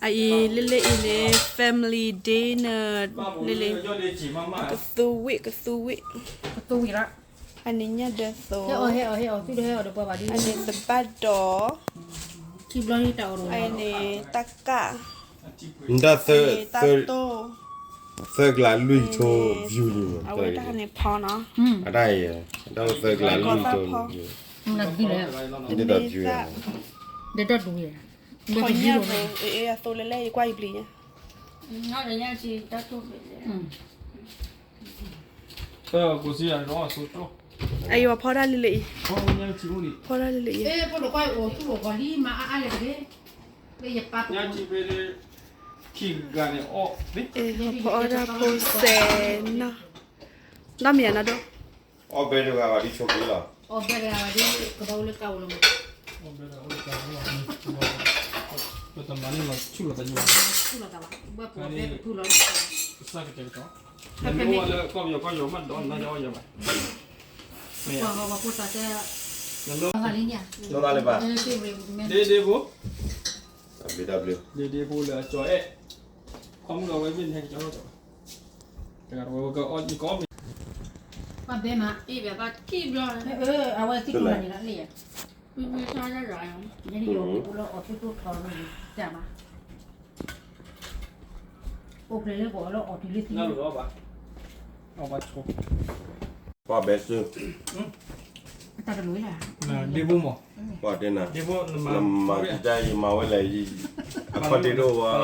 အအံၤလၢလၢအံၤန့ၣ် family dinner လၢလၢ ကသူဝံၣ် ကသူဝံၣ် ကသူဝံၣ်လီၤ အန့ၣ်ညၣ်ဒၢသိ အန့ၣ်သဘၣ်ဒီး အန့ၣ်တၢ်ကၣ် နတၢ်သၢ တၢ်တိၢ် သၢကလးလွံၢ်ဆိ view လံ အဝဲတၢ်န့ၣ်ဖီနီၤ အတၢ်အံၤ အတၢ်အိၣ်သၢကလးလွံၢ်ဆိ ဒ်သိး view ဒ်သိး ဖီညၣ်သိ အသိလၢလဲၣ် ယကွၢ်ယပျံၤညါ အယိၤဖီတၢ်လၢလၢအံၤ ဖီတၢ်လၢလၢအံၤ ဖီတၢ်ဖိလီၤကွၢ်အိၣ်သူၣ်အိၣ်ဂီၤလံ မၤအါအါလဲၣ်တဂ့ၤ လၢယပၢ် ဖီအီၣ်တၢ်ဖိစဲး နီၢ်မံၤယၤနီၢ်ဒိၣ် အီၣ်ဘဲတဂၤဘၣ်ဒ်ဆိးက့လီၤ အီၣ်ဘဲတဂၤဘၣ်ဒ်ကဘၣ်အိၣ်လၢကါအိၣ်လီၤ ပတမၤန့ၢ်လီၤဆူၣ်လီၤသးယဘၣ် ဆူၣ်လီၤသးဘၣ် ဘၣ်ပူၤဘဲပထူလီၤ ကစၢ်ကတဲာ်ကတီၤ နမ့ၢ်အိၣ်လၢကီၢ်ပယီၤကီၢ်ယီၤမးဒီးနတၢ်အီၣ်ယၤဘၣ် ပှၤဖိသၣ်တဲ နလိၣ်လၢဘၣ် ဒ့ဒ့ဖိ ဒ့ဒ့ဖိလၢအကၠီအဲၣ် ခီမုၢ်လီၤဝဲမ့ၢ်နဟဲကၠီထီၣ်ကၠီ တဂၤတဝဲဝဲကအီၣ်ယကီၢ်မ့ၢ် ပှၤဘဲမး အဝဲသံၣ်ကျိနၤန့ၣ်လီၤလံ မ့မ့ၢ်ဆါတၢ်ယၤ ယဲယိၤအိၣ်လၢအီၣ်သံၣ်ကျိထီၣ်လီၤ တၢ်ဘၣ် အိၣ်ဖျဲၣ်လၢပှၤလၢအီၣ်တုၤလၢသံ နဘၣ် အဘၣ်ဆိ ပှၤဘဲစု အတၢ်တလိၣ်လၢ ဒ့ဖိမး ပှၤတဲနၤ နမၤတံတၢ်ယမၤဝဲလဲၣ် အခီၣ်ဒ့ဒိၣ်ဝဲ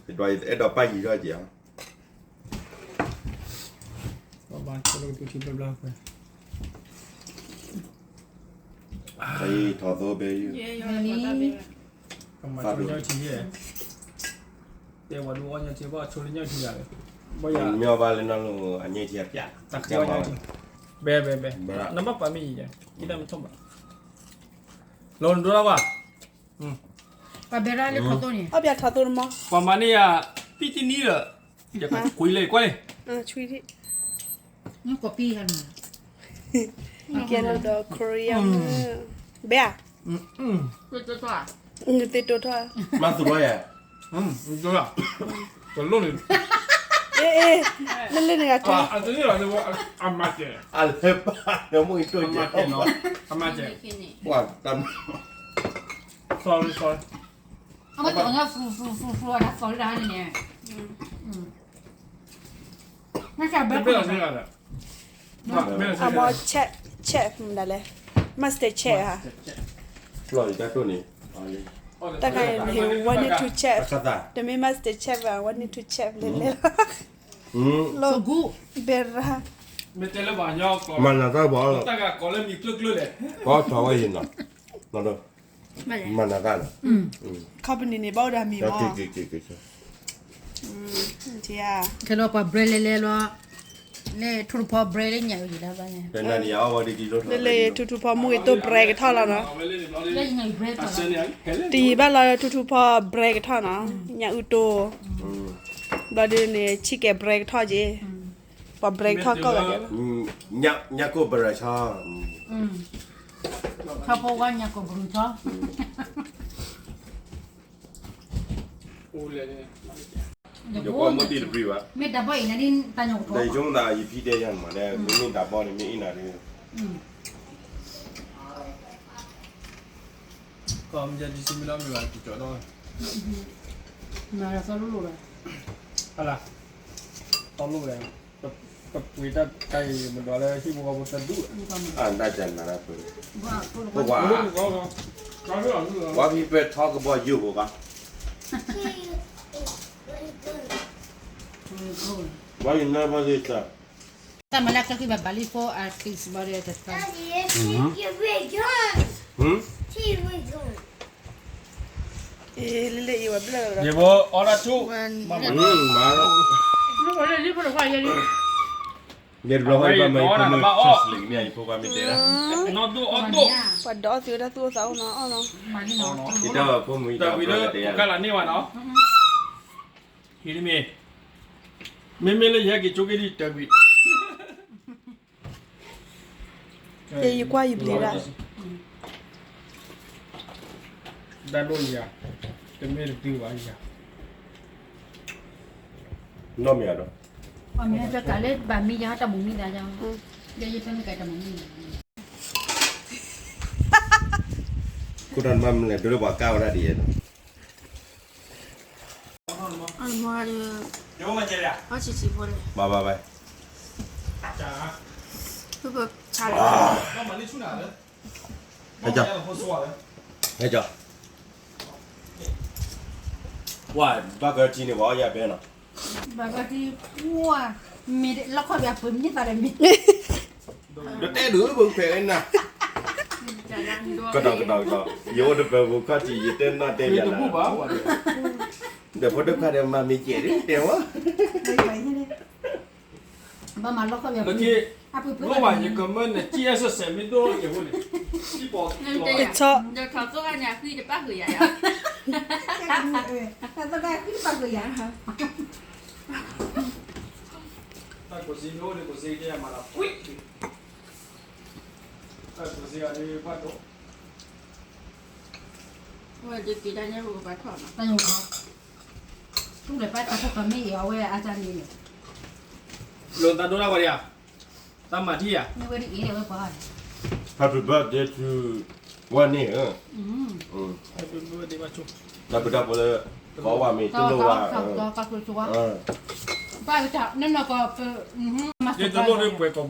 ယဒွးယအဲၣ်ဒိးပၢ်ယံၤထီၣ်က့ၤ ပဘၣ်ဆိလၢကပူၤထံဘျီဘျီ အံၤထီၣ်သိဘဲယုၢ် ကမၤဆိလၢညၣ်ထံယဲၢ် တဲဝဲဒုးအီၣ်ညၣ်ထံဘၣ်ဆိလၢညၣ်ထံယၤလဲၣ် ဘၣ်ယၤ မ့ၢ်အီၣ်ဘၣ်လၢနီၢ်လိၤအညၣ်ထံအပျး တၢ်ဃ့အီၣ်ညၣ်ထံ ဘဲဘဲဘဲ နဘၣ်ပာ်မ့ၢ်ယံၤယဲၢ် ယတၢ်မ့ၢ်ထီၣ်ဘၣ် လီၤနဒိၣ်လၢ်ဘၣ် ပှၤဘဲရၣ်လၢထီသိန့ၣ် အီၣ်ပၠးထီသိတမီၢ် ပှၤမၤန့ၢ်ယၤ ပံတနံၣ်ဒီး ယကွံလၢကွၢ်လံ ကပံဟဲနုာ် ကဲလီၤဒီး Korea မုၢ် ဘဲဧါ သ့တိထီၣ် မၤသူၣ်ဘၣ်ယၤ တလိၣ်န့ၣ် အ့ အ့ လၢလၢန့ၣ်ဂၤတဲ အတန့ၢ်လီၤ အမၤစဲး အလဲၤပာ်ဒီးမုၢ်အံၤတိၢ်ကဲ အမၤစဲး ပှၤတၢ် sorry sorry အမၤစဲး sorry တၢ်န့ၣ်န့ၣ် မ့ၢ် chef chef မတၤလဲၣ် master chef ဧါ တၢ်ခါန့ၣ် one need to chef တမ့ၢ် master chef ဘၣ် one need to chef လဲၤလဲၤလီၤ လီၤ ဘဲရၣ် မ့ၢ်တဲလၢပှၤကညီ မၤနၤတၢ်ဘၣ်လီၤ တၢ်ဂၤကိးလၢမံၤကျၢၢ်ကျၢၢ်လဲၣ် ပှၤထီၣ်ဝဲယံၤနီၤ မၤနၤတၢ်လီၤ company န့ၣ် ဘၣ်အိၣ်ဒီးမံၤမီၤ ခဲလၢာ်ပှၤ brand လဲၤလဲၤလီၤ လၢထူထူဖီ brand လၢညၣ်အုၣ်ယံၤလၢဘၣ်န့ၣ် လၢလၢထူထူဖီမူဂ့ၤတိၢ် brand ကထီၣ်လီၤနီၤ တယံၤဘၣ်လီၤ ထူထူဖီ brand ကထီၣ်နီၤ ညၣ်အုၣ်တိၢ် ဘျီဒုးန့ၣ် chicken brand ကထီၣ်က့ၤ ပှၤ brand ကထီၣ်ကိးဂၤဒဲးလီၤ ညၣ်ကိၢ် brand ဆီ ဆီဖိဝါညၣ်ကိၢ် brand ဆီ ယကွၢ်မ့ၢ်တံၢ်တဘျုးဘၣ် မ့ၢ်တဘီအံၤန့ၣ် တၢ်ညိၣ်ကထီၣ် ဒီးယဆိကမိၣ်သး ယဖံတဲယၤမးလဲၣ် မ့မ့ၢ်တဘီန့ၣ် မ့ၢ်အ့ၣ်နၤဒ် ကီၢ်မ့ၢ်ဒ်စံမ့ၢ်လီၤမ့ၢ်ဘၣ် ကကၠီဒီး မၤလၢသီလိၣ်လိၣ်လီၤ ဟါလၢ သီလိၣ်လဲၣ် ကပှ့ၤတၢ်တၢ်အံၤ မဒွးလၢဟံၣ်ဖိဃီဖိတဒူၣ် အတၢ်ကနၤလၢပှ့ၤ ပှၤ Why people talk about you ဘၣ် Why you never did that တၢ်မၤလၢကျၢၢ်ခံဘၣ်ဘၣ်လံ for our kids ဘၣ်ဒီးတၢ် ယဘိအီၣ်တၢ်ထူၣ် မၤ ပှၤဒီးအီၣ်သ့ဝဲဒၣ်သူၣ်အိၣ်သးအိၣ်နီၤ အီၣ်နီၤ တၢ်ဝံၤလၢကလးန့ၢ်ဝဲနီၤ ဟံးတမံၤ မ့မ့ၢ်လၢယဟဲက့ၤကၠိက့ၤဒ်တၢ်ဝံၤ ယကွၢ်ယပျံၤဒၣ် တၢ်ဒိၣ်ယၤ တမ့ၢ်တတုၤဘၣ်ယၤ, နီၢ်မ့ၢ်အဒီး, အမ့ၢ်တကးလၢဘၣ်မံယၤတၢ်မူမံသးယၤ, ယဖဲမ့ၢ်ကးတၢ်မူမံ, ခိၣ်တီနမါမလဲၣ် ဒိလၢပှၤကါဝဲဒၣ်ဒ်ယဲနီၤ, အမါဒီး, အီၣ်ဆံးဆံးဖိလဲၣ်, ဘၣ်ဘၣ်ဘၣ်, ပပဆါလဲၣ်, ဟဲကီ, ဟဲကီ, ဝါ ဘၣ်ကထံန့ၣ် ပှၤအီၣ်ယၤပဲနီၤ, ဘၣ်ကထံ, ဝါ, မ့ၢ်လီၢ်ခီၣ်ပယီၤပှ့ၤမံသးဒီးမ့ၢ်, ဒီးတဲဒုးပှ့ၤနၤ, ကဒီးကဒီးကဒီး, ယအိၣ်တပၢၤပူၤခီၣ်ထံး ယတဲနီၢ်တဲယၤလၢ, ဒီးဖိဒိၣ်ခွါဒီးမၤမ့ၢ်ကဲးဒ်တဲဝဲ ဘၣ်မၤလီၢ်ခီၣ်ပယီၤ, အပှ့ၤပှ့ၤ, ယကမၢနကံၣ်အဲၣ်စဲးစဲးမ့ၢ်ဒိၣ်ကဲးဖိန့ၣ်, ကဆီ, ယထီၣ်သိၣ်အန့ၣ် အဃံတပၣ်ဃုာ်ယၤယၤ, တၢ်သိၣ်တၢ်ဃံတပၣ်ဃုာ်ယၤ, တၢ်ကိးစ့မ့ၢ်အိၣ်ဒီးကိးစ့ကဲယၤမၤလီၤ, တၢ်ကိးစ့ဂၤဒ်ဘၣ်ဒိး, ဝဲဒုးက့ၤတၢ်ညၣ်ပကပာ်ထီၣ်နီၤ, တၢ်ညၣ်ပက ထူၣ်လၢပၢ်တၢ်ဖိၣ်ဃဲမ့ၢ်အံၤ အဝဲအတၢ်န့ၣ်န့ၣ်, လိာ်သးဒိတၢ်ဝဲဒၣ်ဧါ, တၢ်မၤထံၣ်ဧါ, မ့ၢ်ဝဲဒ်အံၤဝဲပှၤ, Happy birthday to ဝဲန့ၣ်ဧၢ, တၢ်ဘျုးတၢ်ဖှိၣ်လၢ ကီဝဲမ့ၢ်တလိၣ်ဝဲ, ဘၣ်တၢ်နနီၢ်ကီၢ်, ယတလိၣ်လၢပှဲၤကီၢ်ပူၤ,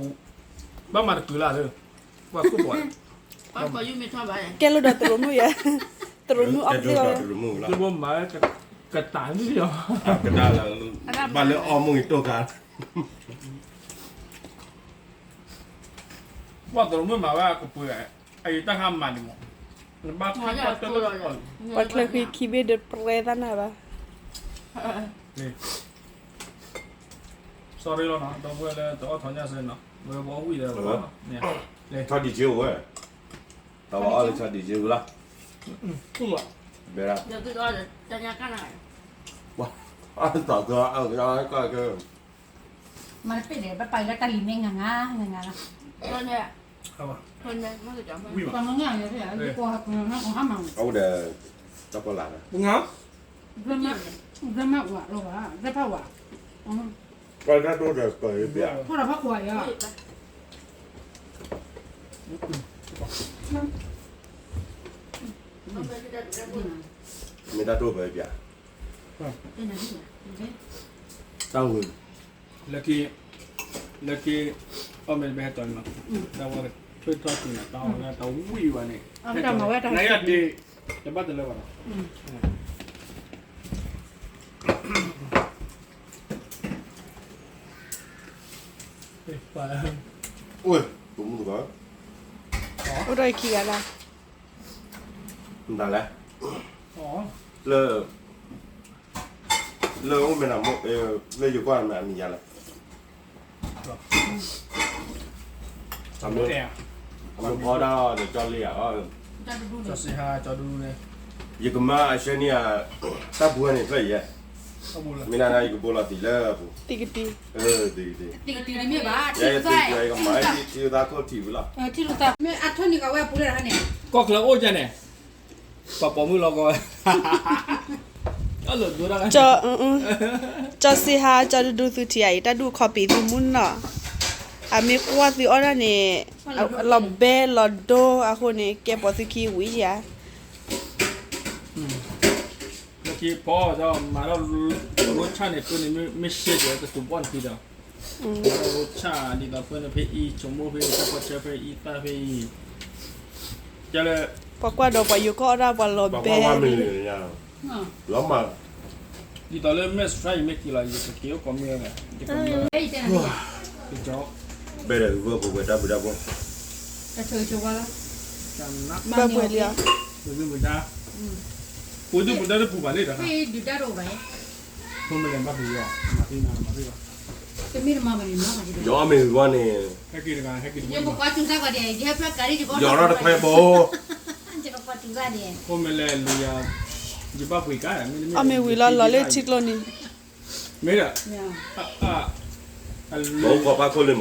ဘၣ်မၤတကုၤလၢ်လၢ, ပှၤခိၣ်ဘီၣ် ကဲလိာ်ဒီးတရူးမုၣ်ယဲ, တရူးမုၣ်အီၣ်သ့ၣ်လီၤ, တရူးမုၣ်မၤဝဲ, ကတၢ်န့ၣ်လီၤ, ကတၢ်လၢ, ဘၣ်လၢအီၣ်မူအံၤတိၢ်ကါ, ဘၣ်တရူးမုၣ်မၤဝဲအကပှ့ၤ, အအံၤတၢ်ဟါမၢ်န့ၣ်မး, နဘၣ်, ပှၤချၢဃံခံဘ့ၣ်ဒီးပြဲသးနၤဘၣ် sorry လီၤနီၤ, ဒီပုၢ်ဝဲၢ်လၢတအီၣ်ထီၣ်ညၣ်စဲနီၤ, ဝဲပအီၣ်ဝံၣ်ဒီး, ဆီဒံးက့ဝဲ, တဘၣ်အီၣ်လၢဆီဒံးက့ဝဲလီၤ, ဘဲဒၣ်, တၢ်ကီ, မၤတပ့ၢ်န့ၣ် ဘၣ်ပာ်လၢတၢ်လံၤမ့ၢ်ငါငါ, ငါငါလီၤ, ဝံၣ်ဘၣ်, အဝဲဒီး, တၢ်ပီၢ်လၢ်, ဘၣ်မၤဝဲ, ဘၣ်မၤဝဲ, ဘၣ်ဖးဝဲ, ဘၣ်တၢ်တိၢ်ဒီးပၢၤပျၢ်, ဖိဒီးဖးကွၢ်ယၤ မ့ၢ်တၢ်တိၢ်ပၢၤပျၢ်, တၢ်ဝဲ, လၢက့, လၢက့, အီၣ်မ့ၢ်တဘၣ်ဟဲတီၤန့ၣ်နီၤ, တၢ်ဝဲကထွဲထီၣ်တုၤန့ၣ် တၢ်အီၣ်ဝဲတၢ်ဝံၣ်ဝဲန့ၣ်, နဒ့, တဘၣ်တလၢဘၣ်နီၤ အိၣ်, အိၣ်ဒီးခံဂၤလၢ်, မတၤလဲၣ်, လၢ, လၢအိၣ်မ့ၢ်နၤ, လၢယကွၢ်မ့ၢ်အမံၤယါလဲၣ်, အမ့ၢ်ဖီဒၣ်ဒီးကၠီလ့ဧါ, ကၠီစံးဟါ, ကၠီဒူဒူန့ၣ်, ယကမၤအဆၢန့ၣ်ဧါ, တၢ်ပူၤန့ၣ်ဖျၢၣ်ယဲ, မ့ၢ်နၤယကဘိလီၤသံးလၢအပူၤ, သံကတံၤ, သံကတံၤ, ယကမၤထံသးခိၣ်ထံးဝံၤလီၤ, မ့ၢ်အထီၣ်န့ၢ်ကဝဲအပူၤလၢတခါန့ၣ်, ကီၢ်ချၢအိၣ်ကဲန့ၣ်, ပှၤပိာ်မုၣ်လီၤကီးဝဲ ကၠီစံးဟါ ကၠီဒူဒူသုထံၣ်အံၤ တၢ်ဒူၣ်ခီပံာ်သုမုၢ်နီၢ်, အမ့ၢ်ကွၢ်သုအီၣ်ဒၣ်န့ၣ်, လီၤဘဲလီၤဒိအဃိန့ၣ် ကဲပိာ်သုခံဝံၤယါ, လၢခံဖီမၤထီၣ်ရိၣ်ဆၣ်န့ၣ် ဖဲန့ၣ်မ့ၢ်ရှဲကဲတစူးဘီၣ်နခံဒီး, မၤထီၣ်ရိၣ်ဆၣ်ဒ်သိးဖဲန့ၣ်ဖဲအံၤ ဆိမိၣ်ဖဲအံၤ တၢ်ကွၢ်ဆၢဖဲအံၤသၣ်ဖဲအံၤ, ကဲလၢ ပှၤကွၢ်ဒီးပှၤယိၤကီၢ်အီၣ်ဒၣ်ပှၤလီၤဘဲ, လီၤမး, ဒ်သိးလၢမဲာ်စရါအံၤမ့ၢ်က့ၤလီၤ ယကက့ၤအိၣ်ကိးမုၢ်ဝဲ, ယကမၢ, ဘဲဒီးဂုၢ်ပဝဲတၢ်ဘျုးတၢ်ဖှိၣ်, ဘၣ်ပှဲၤလံ, ပူၤဒုပူၤဒါတပူၤဘၣ်လံဒီး, ဖိမ့ၢ်လဲၤဘၣ်ပယီၤ, မၤသ့နၤမၤသ့ဘၣ်, ယအီၣ်မ့ၢ်ဂ့ၤဝဲန့ၣ်, ယီၤထီၣ်တခွဲဘိ, ဖိမ့ၢ်လဲၤလူၤယၤ, ယဘၣ်ပှ့ၤကါ, အီၣ်မ့ၢ်ဝံၤလီၤလီၤလၢထံကျိနံၤ, မ့ၢ်ဒီး, ဘၣ်အိၣ်ခိးပၣ်ခိၣ်လၢမး, လီၤ,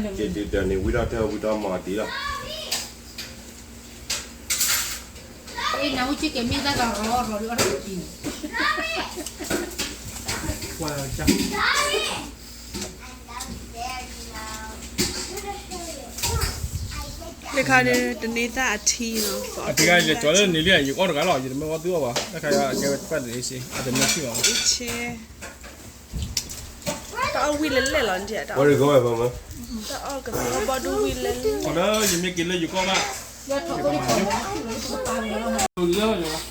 က့ၤတုၤတၢ်န့ၣ် ဝံထီၣ်တၢ်ဝံထီၣ်မၤဒံးလီၤ, နၢ်ဟူဆ့ကဲၤမ့ၢ်သၣ်ကရီရီဒီးအီၣ်တက့ၤ တခါဒီး တန့သၣ်အထံလီၤ အထံခါယကၠီလၢန့ၣ်လံ ယကအီၣ်တဂၤလီၤ ယတမ့ၢ်အီၣ်သုအီၣ်ဘၣ် တခါယကဲဝဲတဖၣ်တန့ၣ်စ့ အတမ့ၢ်ထံၣ်ဘၣ် တၢ်အီၣ်ဝံၣ်လဲၣ်လဲၣ်လီၤ နထံၣ် တၢ်အီၣ်ကသီဘီဒိၣ်ဝံၣ်လဲၣ်လဲၣ် ဒီးယမ့ၢ်က့ၤလၢယ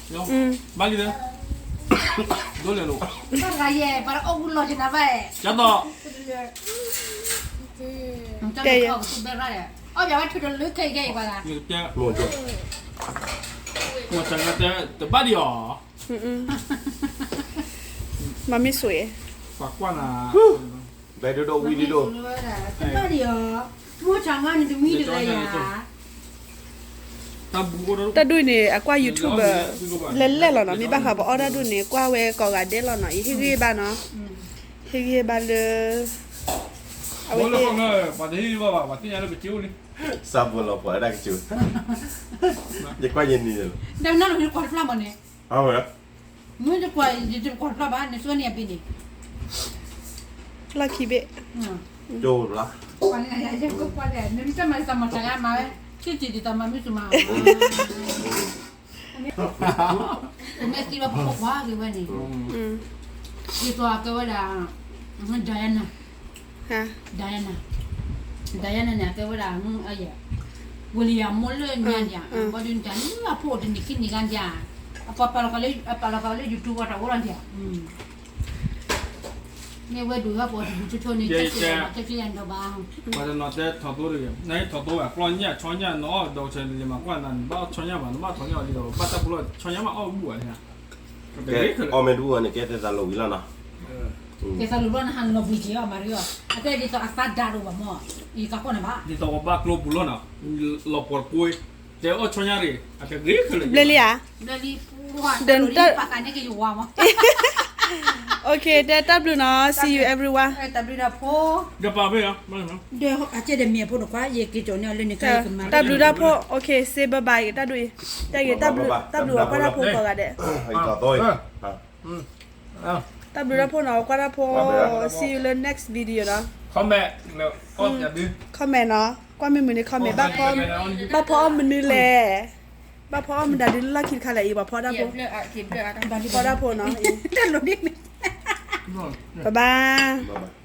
ကီၢ်ဘၣ် ဘၣ်လံလၢ ဒိၣ်လဲၣ်လိၤ တဂၤယဲ ပှၤအီၣ်ဝံၣ်လီၤကနၤဘၣ် ကၠီတီၢ် တဲယဲ အီၣ်ပှၤဝဲထုးဒီးလၢခဲအံၤခဲအံၤပှၤဂၤ ယကတဲ မိၢ်တဲ တဘၣ်ဒံးအီၤ မၤမ့ၢ်ဆိးအံၤ ပှၤကွၢ်နၤ ဘဲဒိၣ်ဒိၣ်ဝံၣ်ဒိၣ်ဒိၣ် တဘၣ်ဒံးအီၤ မိၢ်ဆါငါန့ၣ်တမံတလဲယၤ တၢ်ဒိၣ်န့ၣ် အကွၢ် YouTube လဲၣ်လဲၣ်လီၤနီၤ မ့ၢ်ဘၣ်ဃးပအီၣ်တၢ်ဒိၣ်န့ၣ် ကွၢ်ဝဲကိးဂၤဒဲးလီၤနီၤ ယဟ့ၣ်ဂံၢ်ဘၣ်နီၤ ဟ့ၣ်ဂံၢ်ဘၣ်လၢ အဝဲသ့ၣ် ပှၤတဟ့ၣ်ဘၣ်ဘၣ် ပှၤသ့ၣ်ညါလၢပကၠိလံ စးဘိလီၤပှၤဒၣ်ကၠိ ယကွၢ်ယနံၤလီၤ ဒီးနၢ်လီၤကွၢ်တဖျၢၣ်မးန့ၣ် အဝဲ မ့ၢ်တကွၢ် ယတကွၢ်တဖျၢၣ်ဘၣ် နစွဲန့ၣ်အဘ့ၣ်န့ၣ် လီၢ်ခံဘ့ၣ် ကၠိဘျါ နမ့ၢ်တမၤတမၤတဂၤမၤဝဲ ချစ်ချစ်ဒီးတမၤမ့ၢ်တမၤ ပမ့ၢ်သံလီၤပခိၣ်ပှၢ်က့ၤဝဲန့ၣ် ဒ်သိးအကဲဝဲဒၣ် Diana Diana Diana န့ၣ် အကဲဝဲဒၣ် ဝ့ၢ်လံယၤမိၢ်လၢညါဒၣ် ဘၣ်ဒုးတၢ်နံၣ်အဖိတနံၤခံနံၤဂၤဒၣ် အပာ်လီၤဃာ်လၢ YouTube အတၢ်အိၣ်လီၤဒၣ် မ့ၢ်ဝဲဒိၣ်ဝဲပှၤတဘူဆိဆိန့ၣ် ကဲကဲယၤဒီးဘၣ် ပှၤတနီၤတဲထီၣ်သိတဂ့ၤ နထီၣ်သိဝဲ ကျီၢ်ညၣ်ဆီညၣ် နအီၣ်ဒီးဆဲးလံၤမၤကွၢ်နၤန့ၣ် ဘၣ်အီၣ်ဆီညၣ်ဘၣ် နဘၣ်ဆီညၣ်အီၣ်လံဒီး ဘၣ်တၢ်ပူၤလီၤဆီညၣ်မးအီၣ်ဘူၣ်ဝဲန့ၣ် အီၣ်မ့ၢ်တဘူၣ်ဝဲန့ၣ် ကဲသဲသးလိာ်ဝံၤလီၤနီၤ သဲသးလိာ်ဘျီနဟးလီၤဘှံးက့ၤအီၤမၤရံအီၤ အကဲဒ်သိးအသးဒၣ်ဒိၣ်ဘၣ်မး ယကကွၢ်နၤဘၣ် ဒ်သိးပဘၣ်ကျိပူၤလီၤနီၤ လီၤပှီၢ်တကွ့ တဲအီၣ်ဆီညၣ်ရံၣ် အတဂ့ၤခဲလၢာ် ဘျဲလံဧါ ဘျဲလံ ပှၤကလိာ်ဒ်ပာ်သးန့ၣ်ကယဝါမး OK တဲတၢ်ဘျုးနီၤ see you everyone တၢ်ဘျုးတၢ်ဖှိၣ် ဒီးပာ်ဖဲ ဒီးအကဲဒီးမ့ၢ်အဖိနခွါ ယက့ၤကၠီၤန့ၢ်အီၤလၢန့ၣ် တၢ်ဘျုးတၢ်ဖှိၣ် OK say bye bye တၢ်ဒိၣ်အံၤ တၢ်ဂ့ၤ တၢ်ဘျုးအီၤကွၢ်တၢ်ဖိကိးဂၤဒဲး တၢ်ဘျုးတၢ်ဖှိၣ်နီၤ ကွၢ်တၢ်ဖိ see you လၢ next video နီၤ comment နီၤ ကွၢ်မ့ၢ်မုာ်န့ၣ် comment ဘၣ်ဖီအီၣ်မနုၤလဲၣ် ဘၣ်ဖီအီၣ်မနုၤဒုးလၢလီၢ်ခံတခါလဲၣ်အံၤ ပှၤဖီတၢ်ဖိ ဖီတၢ်ဖိနီၤ bye bye